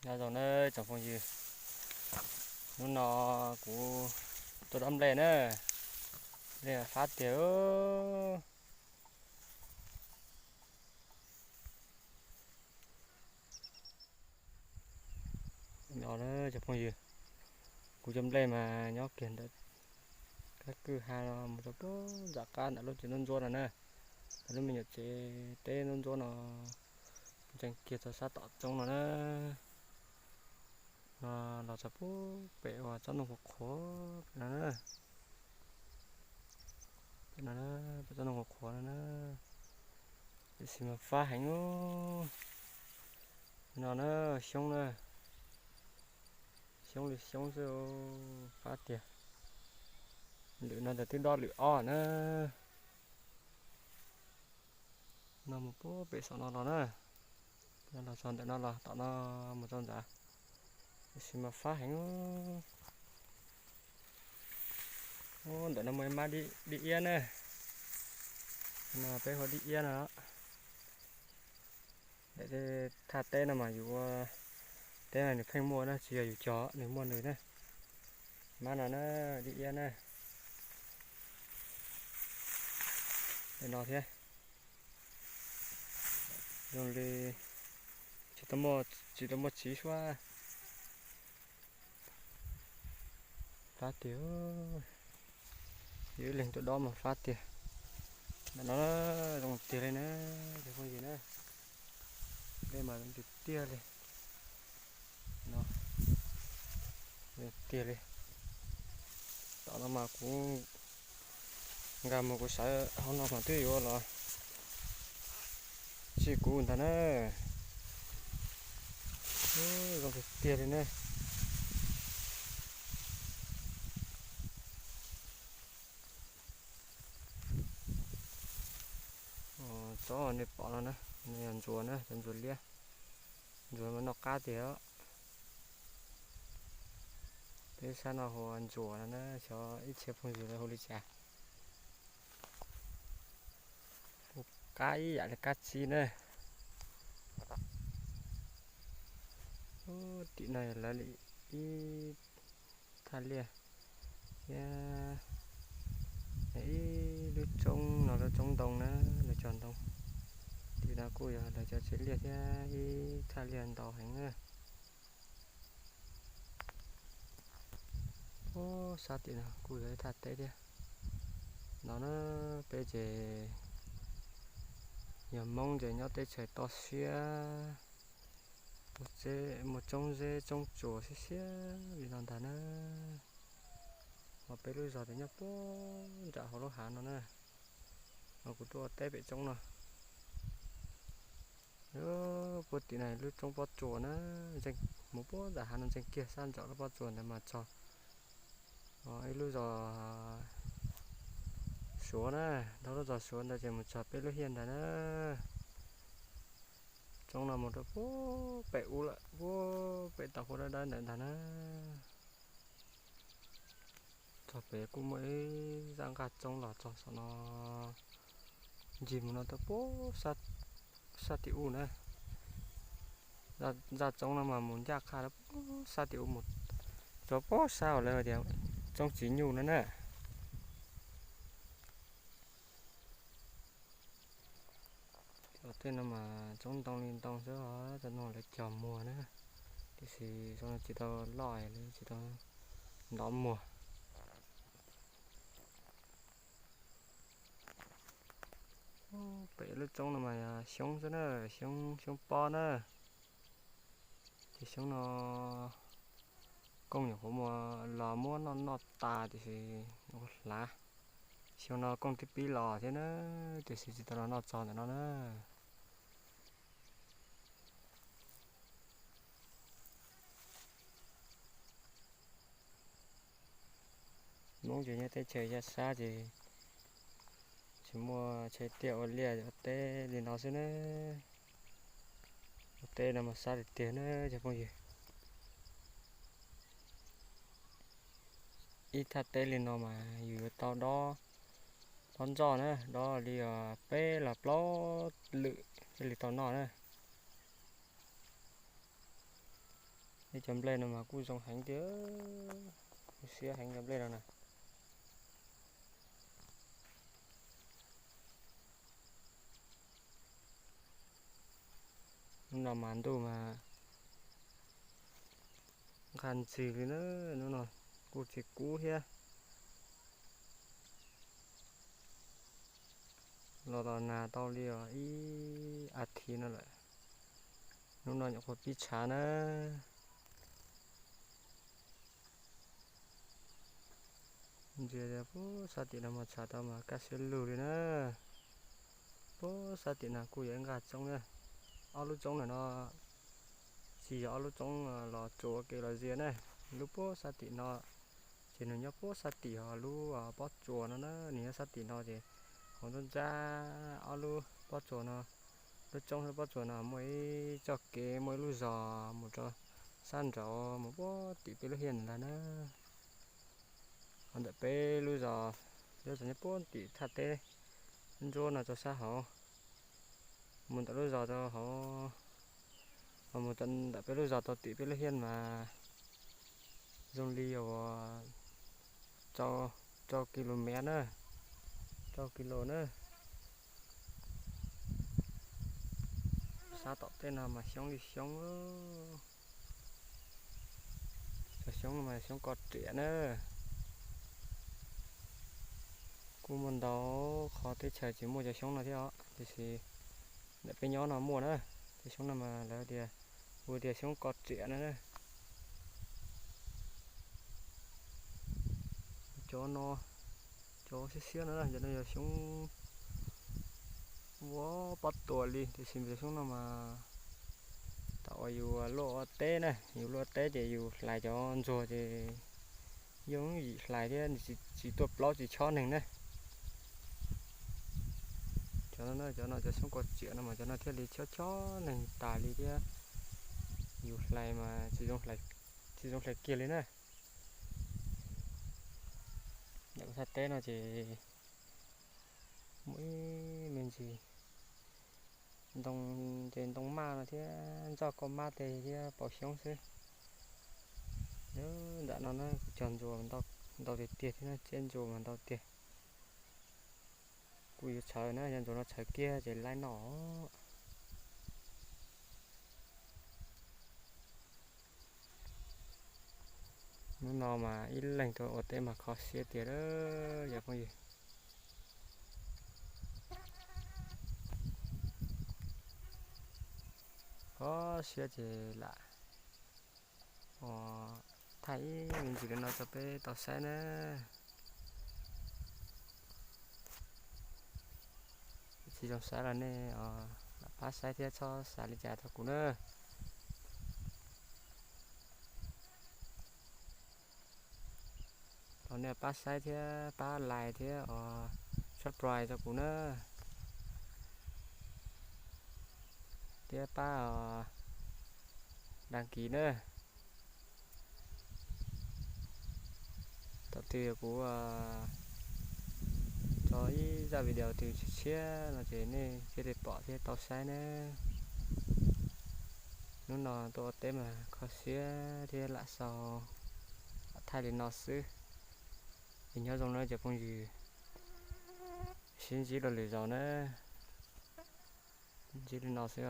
Nyob zoo na tsoom phooj ywg, hnub no kuv tuaj dob nplej na, nplej fab tiag. No na cov phooj ywg, kuv cov nplej mas nyob kiag ntawm kab kwj ha no mus rau puag nram qab ntawm lub tsev ntsuab ntsuab no na, ntawm lub me nyuam tsev teb ntsuab ntsuab no, ntseeg kiag txog sab tom roob no na. No los txog puag pem uas tsob ntoo qhuav qhuav pem no na, pem no na, pem tsob ntoo qhuav qhuav no na, tiam sis mas fab heev. No na, xyoob na, xyoob li xyoob xwb, fab tiag. Lwm no ntawd twb dob lwm ob na. No mus puag pem saum no los na, los txog ntawm no los tom no mus rau ntawd, tiam sis mas fab heev. Ntawm no muaj ib mab dib iab na, no peb hu dib iab no. Daim thaj teb no mas yus ua teb mas nws pheej muaj na, tsis yog yus cog, nws muaj nws na. Mab no na, dib iab na. Daim no thiab, zoo li tsis tau muaj tsiv suab. Fab tiag, yus ib leeg tuaj dob mas fab tiag. Ntawm no zoo tiag li na, cov phooj ywg na, nplej mas zoo tiag tiag li no, zoo tiag li. Tom no mas kuv nkag mus kuv sawv hauv no mas twb yuav los tsis kuv ntag na. Zoo tiag tiag li ne. Tsob nej pom no na, yog ntsuas na, cov ntsuas liab, ntsuas mas noj qab tiag. Peb sab no hu ntsuas no na, xyov ib txhia phooj ywg lawv hu li cas. Hu qab ib yam li qab tsib na. Tim no lawv li ib thaj liaj thiab ib lub roob no, lub roob ntoo na, lawv cog ntoo. Tim no kuj yog lawv cov tsev liaj thiab ib thaj liaj ntau heev na. Ub, sab tim no kuj yog ib thaj teb thiab. No na, peb ces yog Hmoob ces nyob teb chaws toj siab, muaj tsob zeb tsob tsuas siab siab li no ntag na. Ho peb lub zos ces nyob puag nram hauv lub hav no na. Ho kuv tuaj ua teb pem roob no. Puag tim no lub roob pob tsuas na, mus puag nram hav no ntseeg kiag sab ntawm lub pob tsuas ntawd mas txog ib lub zos Suav na, dhau lub zos Suav ntawd ces mus txog peb lub hiaj ntawd na. Roob no mus rau puag pem ub lawm, puag pem tom huab dawb dawb ntawd ntag na. Txog pem kuj muaj ib zaj nqaj roob los txog saum no, ncig mus no rau puag sab tim ub na. Zaj roob no mas mus ncaj qha rau puag sab tim ub mus rau puag sab uas lawv tias roob txiv nyuj no na. Tej no mas roob ntoo li ntoo xwb os, cov no lawv cog muag na, tiam sis zoo li tsis tau loj, tsis tau ntov muag. Pem lub roob no mas yog xyoob xwb na, xyoob, xyoob pob na. Ces xyoob no kooj nyuam qhuav mus los muab noj noj tas tiam sis hlav. Xyoo no kooj twb pib los thiab na, tiam sis tsis tau los noj txog ntawm no na. Hmoob ces nyob teb chaws yaj sab ces tsis muaj chaw tiaj ua liaj ua teb li no xwb na. Ua teb no mas sab tiag tiag na cov phooj ywg. Ib thaj teb li no mas yus yuav tau dob, dob nroj na, dob li peb los plaub lwm thiaj li tau noj na. Cov nplej no mas kuj zoo heev tiag, kuj siab heev cov nplej no na. Hnub no mas ntuj mas nqaj ntsig li na, hnub no kuj tsis kub thiab. Los tos nag tau li ib as thiv no lawm, hnub no nyuam qhuav pib tshav na. Ntsia puag sab tim no mas tshav tau mas kaj siab lug li na. Puag sab tim no kuj yog ib nqaj tsoob na. Ob lub tsoob ntawm no tsis yog ob lub tsoob los tsuas ua ke los zias na. Lub puag sab tim no ces nws nyob puag sab tim ho lub pob tsuas no na, nws nyob sab tim no ces hauv nruab nrab ob lub pob tsuas no, lub tsoob lub pob tsuas no muaj ib txoj kev, muaj ib lub zos mus rau sab nraud mus puag tim peb lub hiaj ntawd na. Ho ntawm peb lub zos, lub zos nyob puag tim thaj teb ntsuab no rau sab hauv. Mus ntawm lub zos rau hauv, mus ntawm peb lub zos rau tim peb lub hiaj mas zoo li uas rau kis lus mev na, rau kis lus na. Sab tom tej no mas xyoob li xyoob, cov xyoob no mas xyoob koj riam na. Kuj muaj ntau qhov teb chaws tsis muaj cov xyoob no thiab os, tiam sis ntawm peb nyob no muaj na. Cov xyoob no mas lawv tias, hu tias xyoob koj riam na. Cov no, cov siab siab no, cov no yog xyoob ua pob tuas li, tiam sis cov xyoob no mas thaum uas yus luaj ua teb na, yus luaj teb ces yus hlais cov ntsuag ces yooj yim hlais thiab tsis tuaj plaub tsis chob neeg na. Cov no, cov no cov xyoob koj riam no mas cov no thiaj li chob chob neeg tas li thiab, yus hlais mas tsis zoo hlais kiag li na. Ntawm thaj teb no ces muaj ib me ntsis ntoo, ces ntoo maj no thiab nroj kauj mab tej thiab pauv xyoob xwb. Nram no na kuv cog ntsuas ntau tiag tiag thiab na, tsiab ntsuas mas ntau tiag. Kuv yuav tshawv na, yog ntsuas no tshawv kiag ces laib noj. Hnub no mas ib leeg tuaj ua teb mas kho siab tiag lawm cov phooj ywg. Kho siab ces lam thaij ib me ntsis li no rau peb tau saib na. Tsis zoo saib los nej lam pab saib thiab txhob xav li cas rau kuv na. Thov nej pab saib thiab pab like thiab subscribe rau kuv na, thiab pab đăng ký na. Thaum twg kuv tso ib zaj video twg tshiab tshiab no ces nej thiaj li pom thiab tau saib na. Hnub no tuaj ua teb mas kho siab thiab lam xaus, lam thaij li no xwb. Es nyob zoo na cov phooj ywg, sib ntsib dua lwm zaus na. Ntsib li no xwb.